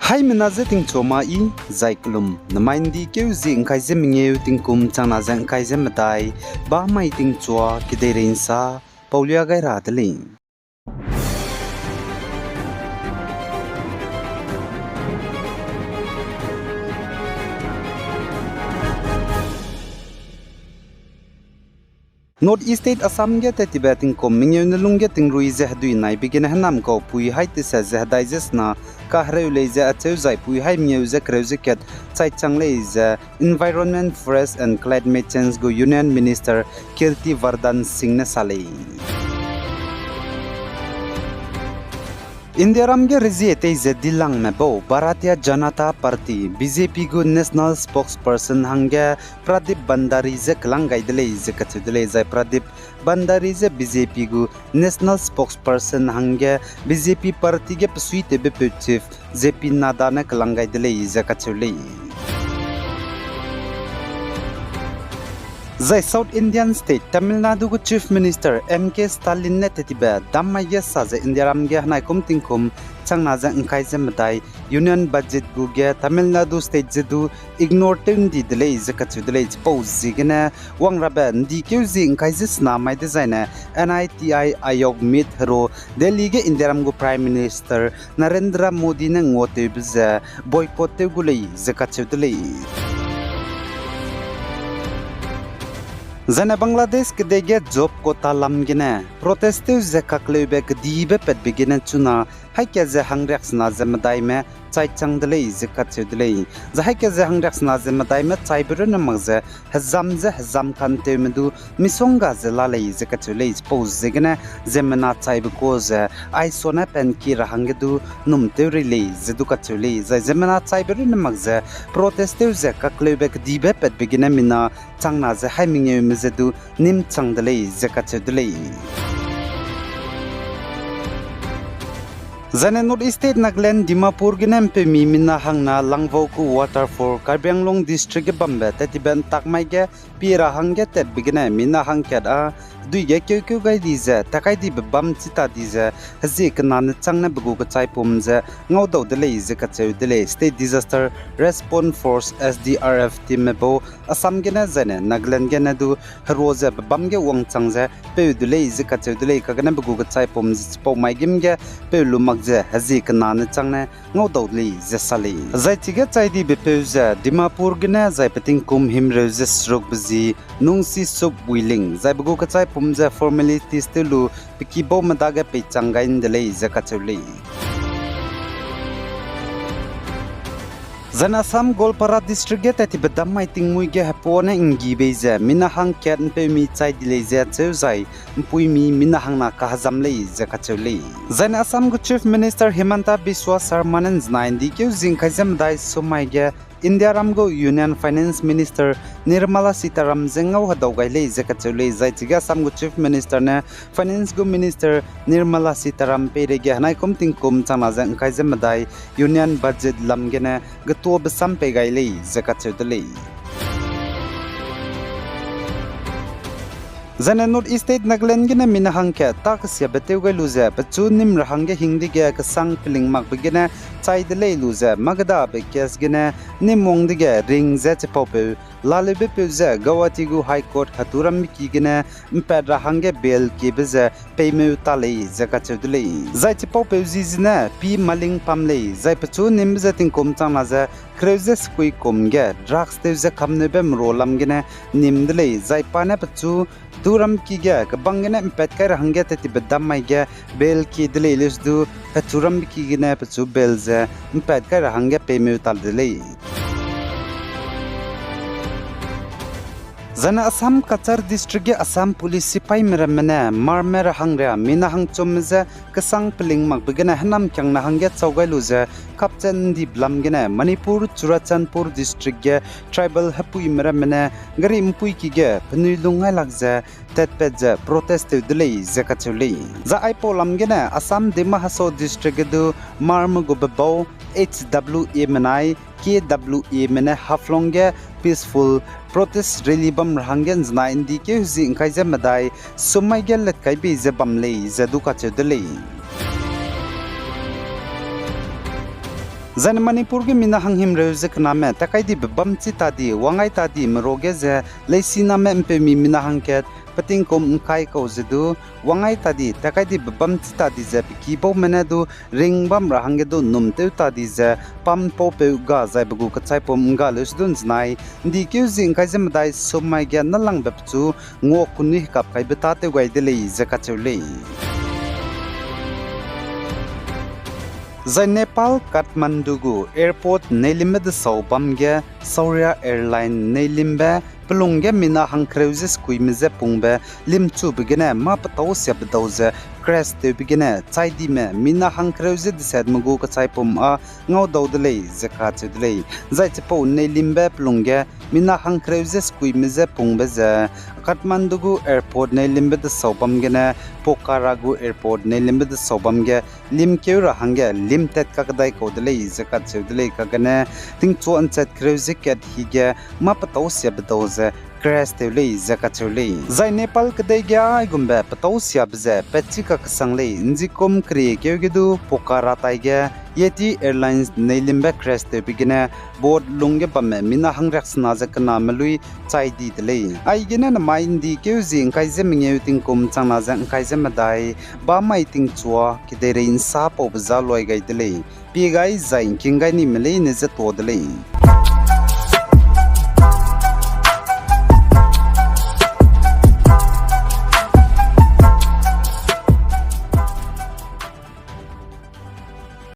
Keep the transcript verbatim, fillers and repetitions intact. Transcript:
Haimena je tingchua ma i, zai kelum, namai ndi keu zie ngkai ze mengeu tingkum changna ze ngkai ze medai, ba mai tingchua kedeirei nsa, paulia gai ra de lei. North East State Assam ge tat tibe tingkum mengeu ne lung ge tingrui ze hedui naibe gene hênam kau pui hai tese ze hedai ze sena kahereu lei ze acheu zai pui hai mengeu ze kereu ze kat chai chang lei ze Environment, Forest and Climate Change gu Union Minister Kirti Vardhan Singh ne sa lei. Indiaram ge rezie tei ze dilangme bau Bharatiya Janata Party, B J P gu National Spokesperson hangge Pradip Bhandari je kelang gai de lei ze kacheu de lei, zai Pradip Bhandari je B J P gu National Spokesperson hangge B J P Party ge besuitewbe peu Chief J P Nadda ne kelang gai de lei ze kacheu lei. Zai South Indian State Tamil Nadu gu Chief Minister M K Stalin ne tat tibe dammai ge sa ze Indiaram ge henaikum tingkum changna ze ngkai ze medai Union Budget gu ge Tamil Nadu State je du ignore tew ndi de lei ze kacheu de lei. Chipau ziegene wangrabe ndi keu zie ngkai ze sena mai dezaine N I T I Aayog meet hero Delhi ge Indiaram gu Prime Minister Narendra Modi ne nguatewbe ze boycott tew gu lei ze kacheu de lei. Zaine Bangladesh kedei ge job quota lam gene protest tew ze kakleube kedibe patbe gene chuna haî kat ze hangriaksena ze medaime chai chang de lei ze kacheu de lei. Zai haî kat ze hangriaksena ze medaime chaibe runne mak ze hezam ze hezam kantewme du misongga ze la lei ze kacheu lei. Chipau ziegene ziemmena chaibe kuâ ze aisone penki ra hangge du num tew rei lei ze du kacheu lei. Zai ziemmena chaibe runne mak ze protest tew ze kakleube kedibe patbe gene mina changna ze haî mengeume ze du nîm chang de lei ze kacheu de lei. Zaine North East State Nagaland Dimapur gene mpeumi mina hangna Langvoku Waterfall Karbi Anglong District ge bambe tat tibe ntak mai ge pie ra hangge tatbe gene mina hangkat â dui ge keukeu gai di ze takai dibe bam chi ta di ze hezie kena ne chang ne pe gu kechaipum ze ngaudau de lei ze kacheu de lei. State Disaster Response Force, S D R F teamme bau Assam gene zaine Nagaland gene du herua ze pe bam ge wangchang ze peu de lei ze kacheu de lei. Kagene pe gu kechaipum ze chipau mai gîm ge peu lu mak ze hezie kena ne chang ne ngaudau de lei ze sa lei. Zai chige chai dibe peu ze Dimapur gene zai pe tingkum himreu ze serukbe zi Nungsi Sup Wiling zai pe gu kechaipum ze formalities tew lu pe kibaume dage peichang gai nde lei ze kacheu lei. Zaine Assam Goalpara District ge tat tibe dammai tingmui ge hepuane nggi bei ze mina hangkat mpeumi chai di lei ze acheu zai mpuimi mina hangna kahezam lei ze kacheu lei. Zaine Assam gu Chief Minister Himanta Biswa Sarma ne nzenai ndi keu zie ngkai ze medai sumai ge Indiaram gu Union Finance Minister Nirmala Sitharam je ngau hedau gai lei ze kacheu lei. Zai chige Assam gu Chief Minister ne Finance gu Minister Nirmala Sitharam peireige henaikum tingkum changna ze ngkai ze medai Union Budget lam gene getuabe sam pei gai lei ze kacheu de lei. Zaine North East State Nagaland gene mina hangkat ta kesiabe tew gai lu ze pechu nîm ra hangge hing dege kesang peling makbe gene chai de lei lu ze mâ kedabe case gene nîm wang dege ring ze chipaupeu laleubepeu ze Guwahati gu High Court heturambe ki gene mpat ra hangge bail kiebe ze peimeu ta lei ze kacheu de lei. Zai chipaupeu zi zene P Maling Pam lei, zai pechu nîmbe ze tingkum changna ze kereu ze sekui kum ge drugs tew ze kamneube merua lam gene nîm de lei, zai pa ne pechu heturambe ki ge kebang gene mpat kai ra hangge tat tibe dammai ge bail kie de lei leu se du heturambe ki gene pechu bail ze mpat kai ra hangge peimeu ta de lei. Zaine Assam Cachar District ge Assam Police sipaime ramme ne marme ra hangria mina hangchumme je kesang peling makbe gene hênamkiangna hangge chau gai lu ze kapchat ndibe lam gene Manipur Churachandpur District ge tribal hepuime ramme ne gari mpuiki ge penui lung ngai lak ze tatpat ze protest tew de lei ze kacheu lei. Zai aipau lam gene Assam Dima Hasao District ge du marme gu bebau H W A menai K W A me ne Haflong ge peaceful protest rally bam ra hangge nzenai ndi keu zi ngkai ze medai summai ge letkaibe ze bam lei ze du kacheu de lei. Zaine Manipur ge mina hanghimreu ze kename takai dibe bam chi ta di, wangai ta di, merage ze leisiname mpeumi mina hangkat petingkum ngkai kau ze du, wangai ta di, takai dibe bam chi ta di ze peki baume ne du ring bam ra hangge du num tew ta di ze, pam paupeu ga zaibe gu kechaipum ngga leu se du nzenai, ndikeu zi ngkai ze medai sum mai ge nâlangbe pechu nguak kunui hekap kaibe tâtew gai de lei ze kacheu lei. Zai Nepal Kathmandu gu airport neilimbe desau bam ge Shaurya Airline neilimbe pelung ge mina hangkereu ze sekuime je pungbe limchube gene mâ petâu siabe dau ze crash tewbe gene chaidime mina hangkereu ze desetme gu kechaipum â ngaudau de lei ze kacheu de lei. Zai chipau neilimbe pelung ge mina hangkereu ze sekuime je pungbe ze Kathmandu gu airport neilimbe desau bam gene Pokhara gu airport neilimbe desau bam ge limkeu ra hangge limtat kakdai kau de lei ze kacheu de lei. Kagene tingchua nchat kereu ze kat hige mâ petâu siabe dau ze crash tew lei ze kacheu lei. Zai Nepal kedei ge aigumbe petâu siabe ze patchi kakesang lei. Nzikum keriekeu ge du Pokhara tai ge Yeti Airlines neilimbe crash tewbe gene boat lung ge bamme mina hangriaksena ze kename lui chai di de lei. Aigene namai ndikeu zi ngkai ze mengeu tingkum changna ze ngkai ze medai bamai tingchua kedeirei nsa paube za luai gai de lei. Pie gai zai ngking gai nime leine je tuâ de lei.